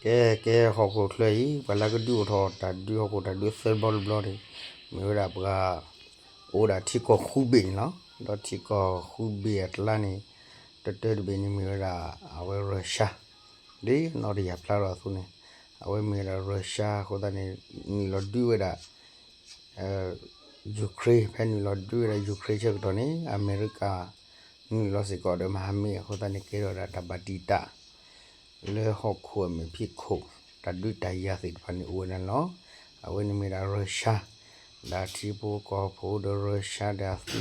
ကဲ ကဲဟီၣ်ခိၣ်ချၢအံၤ ပှၤလၢကဒုးအိၣ်ထီၣ်တၢ်ဒုးဟီၣ်ခိၣ်တၢ်ဒုးသၢဘျီတဘျီန့ၣ် မ့ၢ်ဝဲဒၣ်ပှၤ အိၣ်ဝဲဒၣ်ထံကီၢ်ဃုဘ့ၣ်န့ၣ်လီၤ. ဒီးထံကီၢ်ဃုဘ့ၣ်အကျါန့ၣ် တၢတၢတဘ့ၣ်န့ၣ်မ့ၢ်ဝဲဒၣ် အဝဲရၢၡါ ဒ်နီၢ်တယၢ်ဖျါထီၣ်အသိးန့ၣ် အဝဲမ့ၢ်ဝဲဒၣ်ရၢၡါအဃိသတးန့ၣ် နုာ်လီၤဒုးဝဲဒၣ် ယူၤခရ့ၣ် ဖဲနုာ်လီၤဒုးဝဲဒၣ်ယူၤခရ့ၣ်ဆၢကတီၢ်န့ၣ် အမဲရကၤ နုာ်လီၤစ့ၢ်ကီးဒီးမဟာမိတ်အဃိသတးန့ၣ် ကဲထီၣ်ဝဲဒၣ်တၢ်ဘၣ်တံာ်တာ် လၢဟီၣ်ခိၣ်အမဲာ်ဖံးခိၣ် တၢ်ဒုးတၢ်ယၤသ့ၣ်တဖၣ်န့ၣ်အိၣ်ဝဲဒၣ်န့ၣ်လီၤ. အဝဲန့ၣ်မ့ၢ်ဒၣ်ရၢၡါ ဒီးထံဖိကီၢ်ဖိဒီးရၢၡါဒီးအသုးမုၢ်သံၣ်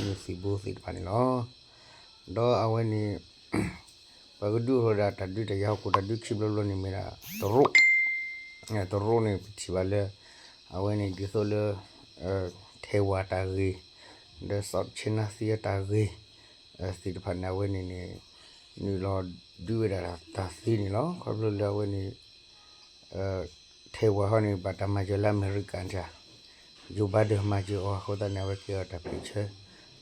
ဘိသ့ၣ်တဖၣ်န့ၣ်လီၤ. ဒီးအဝဲန့ၣ် ပှၤကဒုးအိၣ်ထီၣ်ဝဲဒၣ်တၢ်ဒုးတၢ်ယၤဟီၣ်ခိၣ်တၢ်ဒုးခံဘျီတဘျီန့ၣ်မ့ၢ်ဒၣ်တရူး, တရူးန့ၣ်ပထံၣ်ဘၣ်လၢ အဝဲန့ၣ်ဒ်သိးလၢ ထဲဝၤတၢ်ဂ့ၢ် ဒီး South China Sea တၢ်ဂ့ၢ် သ့ၣ်တဖၣ်န့ၣ် အဝဲန့ၣ်န့ၣ် နုာ်လီၤဒုးဝဲဒၣ်တၢ်သ့န့ၣ်လီၤ. ခီဖျိလၢအဝဲန့ၣ် ထဲဝၤဟီန့ၣ် ဘၣ်တၢ်မၤစၢၤလၢအမဲရကၤန့ၣ် Joe Biden မၤစၢၤအီၤအဃိသတးန့ၣ် အဝဲကဲအီၤတၢ်ဖံးဆၢ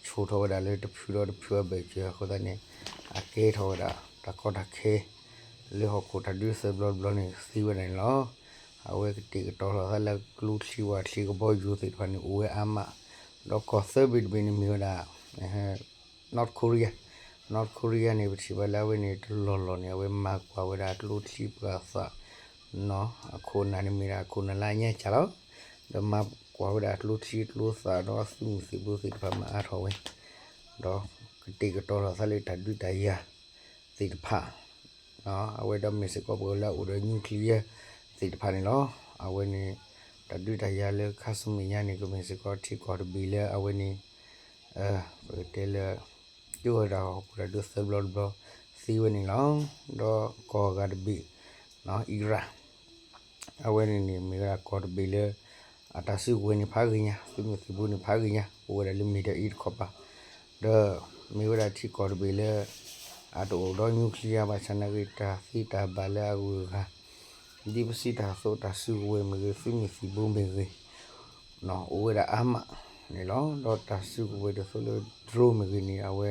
ဆိထီၣ်ဝဲဒၣ်လၢတဖုဒီးတဖုအဘၢၣ်စၢၤအဃိသတးန့ၣ် အကဲထီၣ်ဝဲဒၣ် တၢ်ကီတၢ်ခဲ လၢဟီၣ်ခိၣ်တၢ်ဒုးသၢဘျီတဘျီန့ၣ်သ့ဝဲဒၣ်န့ၣ်လီၤ. အဝဲကတဲာ်ကတီၤထီၣ်သးလၢကျိချံဝၣ်ချံကဘီယူၤသ့ၣ်တဖၣ်န့ၣ်အိၣ်ဝဲအါမး, ဒီးကီၢ်သၢဘ့ၣ်တဘ့ၣ်န့ၣ်မ့ၢ်ဝဲဒၣ် North Korea, North Korea န့ၣ် ပထံၣ်ဘၣ်လၢအဝဲန့ၣ်တလီၢ်လီၢ်န့ၣ် အဝဲမၤကွၢ်ဝဲဒၣ်ကျိချံပှၤသး အခိၣ်အနၢ်န့ၣ်မ့ၢ်ဒၣ်အခိၣ်အနၢ်လၢအညါကၢ်လီၤ. ဒီးမၤကွၢ်ဝဲဒၣ်ကျိချံကျိသးဒီးသုးမုၢ်သံၣ်ဘိသ့ၣ်တဖၣ်မၤအါထီၣ်ဝဲ, ဒီးကတဲာ်ကတီၤထီၣ်သးလၢတၢ်ဒုးတၢ်ယၤသ့ၣ်တဖၣ် အဝဲဒီးမ့ၢ်စ့ၢ်ကီးပှၤလၢအအိၣ်ဒီး nuclear သ့ၣ်တဖၣ်န့ၣ်လီၤ. အဝဲန့ၣ် တၢ်ဒုးတၢ်ယၤလၢခါဆူမဲာ်ညါန့ၣ် ကမ့ၢ်စ့ၢ်ကီးထံကီၢ်တဘ့ၣ်လၢအဝဲန့ၣ် ပကတဲလၢ ဒုးဝဲဒၣ်ဟီၣ်ခိၣ်တၢ်ဒုးသၢဘျီတဘျီသ့ဝဲန့ၣ်လီၤ. ဒီးကီၢ်ဂၤတဘ့ၣ် အံရၣ် အဝဲန့ၣ်န့ၣ် မ့ၢ်ဝဲဒၣ်ကီၢ်တဘ့ၣ်လၢ အတၢ်စုကဝဲၤန့ၣ်ဖးဂ့ၤညါ, သုးမုၢ်သံၣ်ဘိန့ၣ်ဖးဂ့ၤညါ, အိၣ်ဝဲဒၣ်လၢ Middle East တခီပၤ, ဒီးမ့ၢ်ဝဲဒၣ်ထံကီၢ်တဘ့ၣ်လၢ အတအိၣ်ဒီး nuclear ဘၣ်ဆၣ်နာ်က့ တၢ်သ့တၢ်ဘၣ်လၢအဂုၤအဂၤ ဒ်ပစံးတၢ်သိးတၢ်စုကဝဲၤမ့ၢ်ဂ့ၤ, သုးမုၢ်သံၣ်ဘိမ့ၢ်ဂ့ၤ အိၣ်ဝဲဒၣ်အါမးန့ၣ်လီၤ. ဒီးတၢ်စုကဝဲၤဒ်သိးလၢ drone မ့ၢ်ဂ့ၤန့ၣ် အဝဲ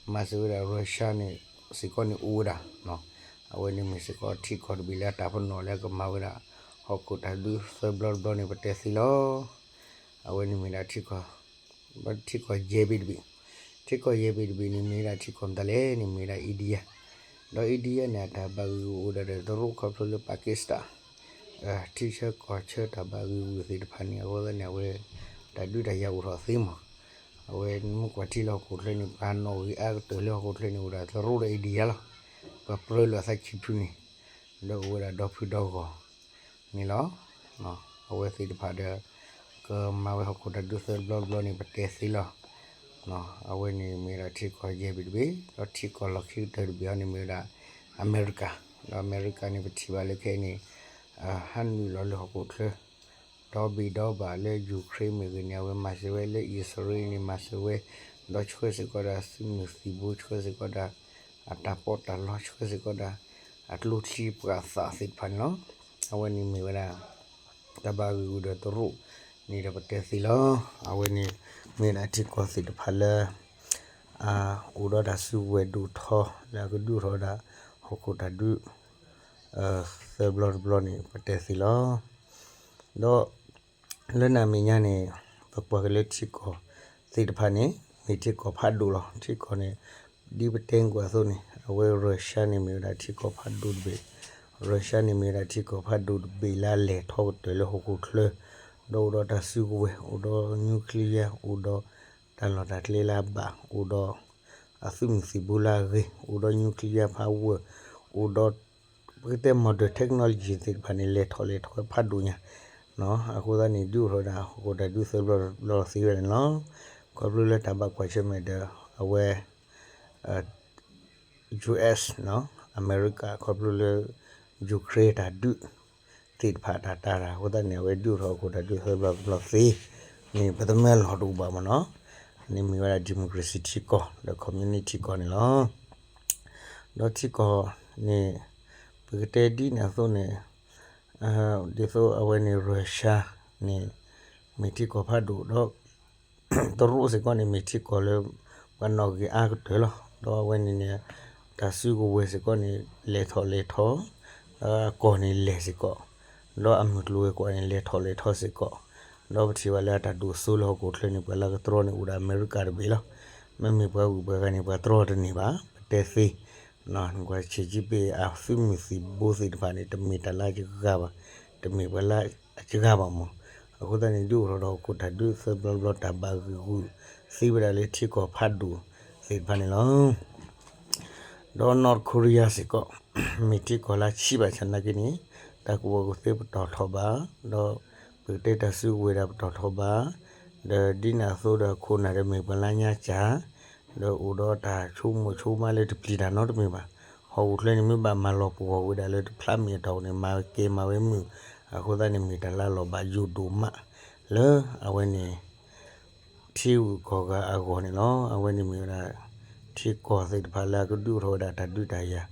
မၤစၢၤဝဲဒၣ် Russia န့ၣ်စ့ၢ်ကီးန့ၣ်အိၣ်ဝဲဒၣ်, အဝဲန့ၣ်မ့ၢ်စ့ၢ်ကီးထံကီၢ်တဘ့ၣ်လၢအတၢ်ပနီၣ်လၢအကမၤဝဲဒၣ် ဟီၣ်ခိၣ်တၢ်ဒုးသၢဘျီတဘျီန့ၣ် ပတဲသ့လီၤ. အဝဲန့ၣ်မ့ၢ်ဒၣ်ထံကီၢ် ထံကီၢ်ယဲၢ်ဘ့ၣ်တဘ့ၣ်, ထံကီၢ်ယဲၢ်ဘ့ၣ်တဘ့ၣ်န့ၣ် မ့ၢ်ဒၣ်ထံကီၢ်မတၤလဲၣ်န့ၣ် မ့ၢ်ဒၣ် India, ဒီး India န့ၣ် အတၢ်ဘၣ်ဂ့ၢ်ဂူာ်အိၣ်ဒၣ်ဒီးတရူးခီဖျိလၢ Pakistan ထံဆၢကီၢ်ဆၢတၢ်ဘၣ်ဂ့ၢ်ဂူာ်သ့ၣ်တဖၣ်န့ၣ် အဃိသတးန့ၣ် အဝဲ တၢ်ဒုးတၢ်ယၤအိၣ်ထီၣ်သ့မး, အဝဲမ့ၢ်ကွၢ်ထံလၢဟီၣ်ခိၣ်ချၢန့ၣ် ပှၤနီၣ်ဂံၢ်အါကတၢၢ်လၢဟီၣ်ခိၣ်ချၢန့ၣ် အိၣ်ဒၣ်တရူးဒီး India လီၤ. ပှၤပြၢလိာ်အသးခံဖုန့ၣ် ဒီးအိၣ်ဝဲဒၣ်ဒီဖုဒီဂီၢ်န့ၣ်လီၤ. အဝဲသ့ၣ်တဖၣ်ဒီး ကမၤဝဲဟီၣ်ခိၣ်တၢ်ဒုးသၢဘျီတဘျီန့ၣ် ပတဲသ့လီၤ. အဝဲန့ၣ်မ့ၢ်ဝဲဒၣ်ထံကီၢ်ယဲၢ်ဘ့ၣ်တဘ့ၣ်, ဒီးထံကီၢ်လီၢ်ခံကတၢၢ်တဘ့ၣ်အံၤန့ၣ်မ့ၢ်ဝဲဒၣ် အမဲရကၤ, ဒီးအမဲရကၤန့ၣ် ပထံၣ်ဘၣ်လၢခဲအံၤန့ၣ် ဟးနုာ်လီၤလၢဟီၣ်ခိၣ်ချၢ ဒီဘ့ၣ်ဒီဘၣ်လၢ Ukraine မ့ၢ်ဂ့ၤန့ၣ် အဝဲမၤစၢၤဝဲ, လၢအံၣ်စရ့လးန့ၣ်မၤစၢၤဝဲ, ဒီးဆှၢစ့ၢ်ကီးဒၣ်သုးမုၢ်သံၣ်ဘိ, ဆှၢစ့ၢ်ကီးဒၣ်အတၢ်ပီးတၢ်လီ, ဆှၢစ့ၢ်ကီးဒၣ် အကျိချံပှၤသးသ့ၣ်တဖၣ်န့ၣ်လီၤ. အဝဲန့ၣ်မ့ၢ်ဝဲဒၣ် တၢ်ဘၣ်ဂ့ၢ်ဂူာ်ဒီးတရူးန့ၣ်ဒီးပတဲသ့လီၤ. အဝဲန့ၣ်မ့ၢ်ဒၣ်ထံကီၢ်သ့ၣ်တဖၣ်လၢ အိၣ်ဒီးတၢ်စုကဝဲၤဒိၣ်ထီ လၢအကဒုးအိၣ်ထီၣ်ဝဲဒၣ် ဟီၣ်ခိၣ်တၢ်ဒုး သၢဘျီတဘျီန့ၣ် ပတဲသ့လီၤ. ဒီး လၢနံၤမဲာ်ညါန့ၣ် ပကွၢ်က့ၤလၢထံကီၢ်သ့ၣ်တဖၣ်န့ၣ် မ့ၢ်ထံကီၢ်ဖးဒိၣ်လီၤ. ထံကီၢ်န့ၣ် ဒ်ပတဲကွၢ်အသိးန့ၣ် အဝဲ Russia န့ၣ်မ့ၢ်ဝဲဒၣ်ထံကီၢ်ဖးဒိၣ်တဘ့ၣ်, Russia န့ၣ်မ့ၢ်ဝဲဒၣ်ထံကီၢ်ဖးဒိၣ်တဘ့ၣ်လၢအလဲၤထီၣ်ကတၢၢ်လၢဟီၣ်ခိၣ်ချၢ, ဒီးအိၣ်ဒီးတၢ်စုကဝဲၤ, အိၣ်ဒီး nuclear, အိၣ်ဒီးတၢ်လီၢ်တၢ်ကျဲလၢအဘၣ်, အိၣ်ဒီး အသုးမုၢ်သံၣ်ဘိလၢအဂ့ၤ, အိၣ်ဒီး nuclear power, အိၣ်ဒီး ပကတဲ modern technology သ့ၣ်တဖၣ်န့ၣ် လဲၤထီၣ်လဲၤထီဖးဒိၣ်ညါ, အဃိသတးန့ၣ် ဒုးအိၣ်ထီၣ်ဝဲဒၣ်ဟီၣ်ခိၣ်တၢ်ဒုးသၢဘျီတဘျီသ့ဝဲန့ၣ်လီၤ. ခီဖျိလၢတၢ်ဘၣ်ကွၢ်ဆၢၣ်မဲာ်ဒီး အဝဲ US အမဲရကၤ ခီဖျိလၢ Ukraine တၢ်ဒုးသ့ၣ်တဖၣ်တၢ်တာ်တၢ်အဃိသတးန့ၣ် အဝဲဒုးအိၣ်ထီၣ်ဟီၣ်ခိၣ်တၢ်ဒုးသၢဘျီတဘျီသ့န့ၣ် ပတမၢလီၤတအိၣ်ဘၣ်မ့ၢ်နီၤ, န့ၣ်မ့ၢ်ဝဲဒၣ် democracy ထံကီၢ် ဒီး communist ထံကီၢ်န့ၣ်လီၤ. ဒီးထံကီၢ်န့ၣ် ပကတဲဒ်န့ၣ်အသိးန့ၣ် ဒ်သိးအဝဲန့ၣ် Russia န့ၣ် မ့ၢ်ထံကီၢ်ဖးဒိၣ်ဒီး တရူးစ့ၢ်ကီးန့ၣ် မ့ၢ်ထံကီၢ်လၢ ပှၤနီၣ်ဂံၢ်အါကတၢၢ်လီၤ. ဒီးအဝဲန့ၣ်န့ၣ် တၢ်စုကဝဲၤစ့ၢ်ကီးန့ၣ် လဲၤထီၣ်လဲၤထီ, ဒီး ကီၢ်န့ၣ်လဲၤစ့ၢ်ကီး, ဒီးအမုၢ်ကျိၤဝဲၤကွာ်န့ၣ် လဲၤထီၣ်လဲၤထီစ့ၢ်ကီး, ဒီးပထံၣ်ဘၣ်လၢအတၢ်ဒိၣ်စိလၢဟီၣ်ခိၣ်ချၢန့ၣ် ပှၤလၢကတြီန့ၣ်အိၣ်ဒၣ်အမဲရကၤတဘ့ၣ်လီၤ. မ့မ့ၢ်ပှၤဂုၤပှၤဂၤန့ၣ် ပှၤတြီတန့ၢ်ဘၣ်, ပတဲသ့, နကွၢ်ဆံးကၠံပ့ၢ်အသုးမုၢ်သံၣ်ဘိသ့ၣ်တဖၣ်န့ၣ် တမ့ၢ်တၢ်လၢအယဂၤဘၣ်, တမ့ၢ်ပှၤလၢအယဂၤဘၣ်မး. အဃိသတးန့ၣ် ဒုးအိၣ်ထီၣ်ဒီးဟီၣ်ခိၣ်တၢ်ဒုးသၢဘျီဘျီ တၢ်ဘၣ်ဂံာ်ဂူာ်သ့ဝဲဒၣ်လၢထံကီၢ်ဖးဒိၣ်သ့ၣ်တဖၣ်န့ၣ်လီၤ. ဒီး North Korea စ့ၢ်ကီး မ့ၢ်ထံကီၢ်လၢဆံးဘၣ်ဆၣ်နာ်က့န့ၣ် တၢ်ကူၣ်ဘၣ်ကူၣ်သ့ပတီၢ်ထီၣ်ဘၣ်, ဒီးပကတဲတၢ်စုကဝဲၤဒၣ်ပတီၢ်ထီၣ်ဘၣ်, ဒီးဒ်န့ၣ်အသိးဒီးခိၣ်နၢ်ဒီးမ့ၢ်ပှၤလၢညါစၢ်, ဒီးအိၣ်ဒီးတၢ်ဆိကမိၣ်ဆိကမးလၢတပျံၤတၢ်နီတမံၤဘၣ်. ဟီၣ်ခိၣ်ချၢန့ၣ် မ့ၢ်ဘၣ်မၤလီၤပှီၢ်ဝဲဒၣ်လၢတဖျါမ့ၢ်အတီၢ်န့ၣ် မၤဝဲကဲမၤဝဲမုာ်, အဃိသတးန့ၣ် မ့ၢ်တၢ်လၢအလီၤဘၣ်ယိၣ်ဒိၣ်မး လၢအဝဲန့ၣ် ထံဂုၤကီၢ်ဂၤအဂီၢ်န့ၣ်လီၤ. အဝဲန့ၣ်မ့ၢ်ဝဲဒၣ် ထံကီၢ်သ့ၣ်တဖၣ်လၢအကဒုးအိၣ်ထီၣ်ဝဲဒၣ်တၢ်ဒုးတၢ်ယၤ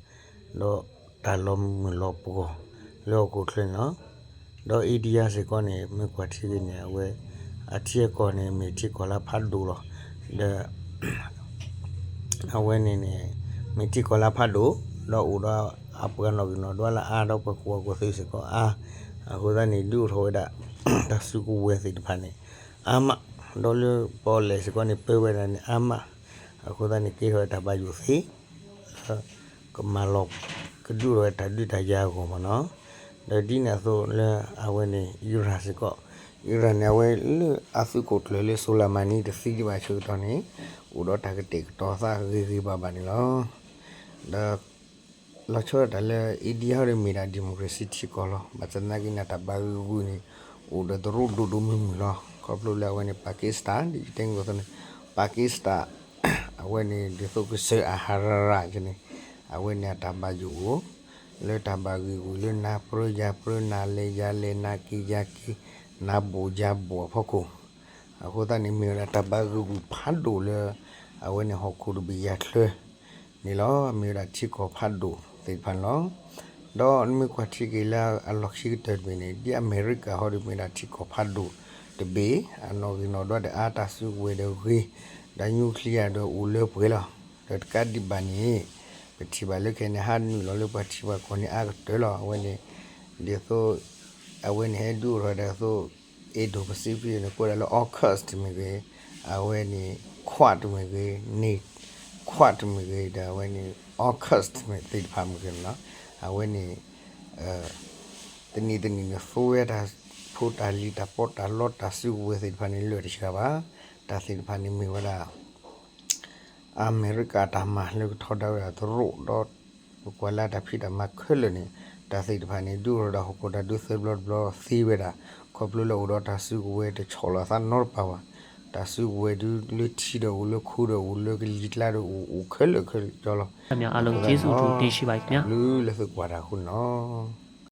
ဒီးတၢ်လီၤမုၢ်လီၤပှီၢ်လၢဟီၣ်ခိၣ်ချၢန့ၣ်လီၤ. ဒီး India စ့ၢ်ကီးန့ၣ် မ့ၢ်ကွၢ်ထံက့ၤန့ၣ် အဝဲ အထံအကီၢ်န့ၣ် မ့ၢ်ထံကီၢ်လၢဖးဒိၣ်လီၤ. ဒီး အဝဲန့ၣ်န့ၣ် မ့ၢ်ထံကီၢ်လၢဖးဒိၣ်, ဒီးအိၣ်ဒီးအပှၤနီၣ်ဂံၢ်နီၣ်ဒွးလၢအါ, ဒီးပှၤကူၣ်ဘၣ်ကူၣ်သ့စ့ၢ်ကီးအါ, အဃိသတးန့ၣ် ဒုးအိၣ်ထီၣ်ဝဲဒၣ် တၢ်စုကဝဲၤသ့ၣ်တဖၣ်န့ၣ် အါမး, ဒီးလၢပီၣ်လဲၣ်စ့ၢ်ကီးန့ၣ် ပၢဝဲဒၣ်န့ၣ်အါမး, အဃိသတးန့ၣ် ကဲထီၣ်ဝဲတၢ်ဘၣ်ယိၣ်သ့ လၢ ကမၤလီၤ ကဒုးအိၣ်ထီၣ်ဝဲတၢ်ဒုးတၢ်ယၤအဂီၢ်မးနီၤ. ဒီးဒ်န့ၣ်အသိးလၢအဝဲန့ၣ် Iran စ့ၢ်ကီး, Iran န့ၣ် အဝဲလၢအသုးခိၣ်ကျၢၢ်လၢ Soleimani တသံဒံးဘၣ်ဆၢကတီၢ်န့ၣ် အိၣ်ဒီးတၢ်ကတဲာ်ကတီၤသးဂ့ၤဂ့ၤဘၣ်ဘၣ်န့ၣ်လီၤ. ဒီး လီၤဆီဒၣ်တၢ်လၢ India ဒီးမ့ၢ်ဒၣ် democracy ထံကီၢ်လီၤ. ဘၣ်ဆၣ်သနာ်က့န့ၣ် တၢ်ဘၣ်ဂ့ၢ်ဂူာ်န့ၣ် အိၣ်ဒီးတရူးဒိၣ်ဒိၣ်မုၢ်မုၢ်လီၤ. ခီဖျိလၢအဝဲန့ၣ် Pakistan ဒ်ယတဲန့ၣ်အသိးန့ၣ် Pakistan အဝဲန့ၣ် ဒ်သိးကစၢၢ်အဟါရရၣ်န့ၣ် အဝဲန့ၣ်အတၢ်ဘၣ်ယိၣ်အိၣ် လၢတၢ်ဘၣ်ဂ့ၢ်ဂူာ်လၢနၤပြၢယၤပြၢ နၤလဲၤယၤလဲၤ နၤက့ၤယၤက့ၤ နၤဘိၣ်ယၤဘိၣ်အဖီခိၣ် အဃိသတးန့ၣ် မ့ၢ်ဝဲဒၣ်တၢ်ဘၣ်ဂ့ၢ်ဂူာ်ဖးဒိၣ်လၢ အဝဲန့ၣ်ဟီၣ်ခိၣ်တဘ့ၣ်ယၤချၢန့ၣ်လီၤ. မ့ၢ်ဝဲဒၣ်ထံကီၢ်ဖးဒိၣ်သ့ၣ်တဖၣ်န့ၣ်လီၤ. ဒီးနမ့ၢ်ကွၢ်ထံက့ၤလၢအလီၢ်ခံကတၢၢ်တဘ့ၣ်န့ၣ် ဒ်အမဲရကၤဟီဒီး မ့ၢ်ဝဲဒၣ်ထံကီၢ်ဖးဒိၣ်တဘ့ၣ် အနီၣ်ဂံၢ်နီၣ်ဒွးဒီးအါ တၢ်စုကဝဲၤဒီးဂ့ၤ ဒီး nuclear ဒီးအိၣ်လၢပှဲၤလီၤ. ဒီးတကးဒံးဘၣ်န့ၣ် ပထံၣ်ဘၣ်လၢခဲအံၤန့ၣ် ဟးနုာ်လီၤလၢပှၤထံပှၤကီၢ်န့ၣ်အါကတၢၢ်လီၤ. အဝဲန့ၣ် ဒ်သိး အဝဲန့ၣ်ဟဲဒုးအိၣ်ထီၣ်ဝဲဒၣ်သိး Indo-Pacific န့ၣ် ကိးဝဲဒၣ်လၢ AUKUS တမ့ၢ်ဂ့ၤ, အဝဲန့ၣ် Quad တမ့ၢ်ဂ့ၤ, NATO Quad တမ့ၢ်ဂ့ၤ ဒီးအဝဲန့ၣ် AUKUS တမ့ၢ်သ့ၣ်တဖၣ်မ့ၢ်ဂ့ၤန့ၣ်လီၤ. အဝဲန့ၣ် တနံၤတနံၤန့ၣ် သိဝဲတၢ်ဖိတၢ်လံၤ တၢ်ပီးတၢ်လီ တၢ်စုကဝဲၤသ့ၣ်တဖၣ်န့ၣ် လၢာ်တဆှးဘၣ်. တၢ်သ့ၣ်တဖၣ်န့ၣ်မ့ၢ်ဝဲဒၣ် အမဲရကၤအတၢ်မၤလၢကထီဒါဝဲဒၣ်တရူး ဒီး ပကွၢ်လၢတၢ်ဖံးတၢ်မၤခဲလၢာ်န့ၣ် တၢ်သ့ၣ်တဖၣ်န့ၣ် ဒုးအိၣ်ထီၣ်ဒီးဟီၣ်ခိၣ်တၢ်ဒုးသၢဘျီတဘျီသ့ဝဲဒၣ် ခီဖျိလၢအိၣ်ဒီးတၢ်စုကဝဲၤတဆီၣ်လီၤအသးနီတပၤဘၣ်. တၢ်စုကဝဲၤဒုးလၢထံဒီးအိၣ် လၢခိဒီးအိၣ်လၢကလံၤကျါဒီးအိၣ် အိၣ်ခဲလၢာ်ခဲဆ့လီၤ. အဃိသတးန့ၣ် တၢ်ဘျုးလၢသုကွၢ်တၢ်အဃိန့ၣ်လီၤ.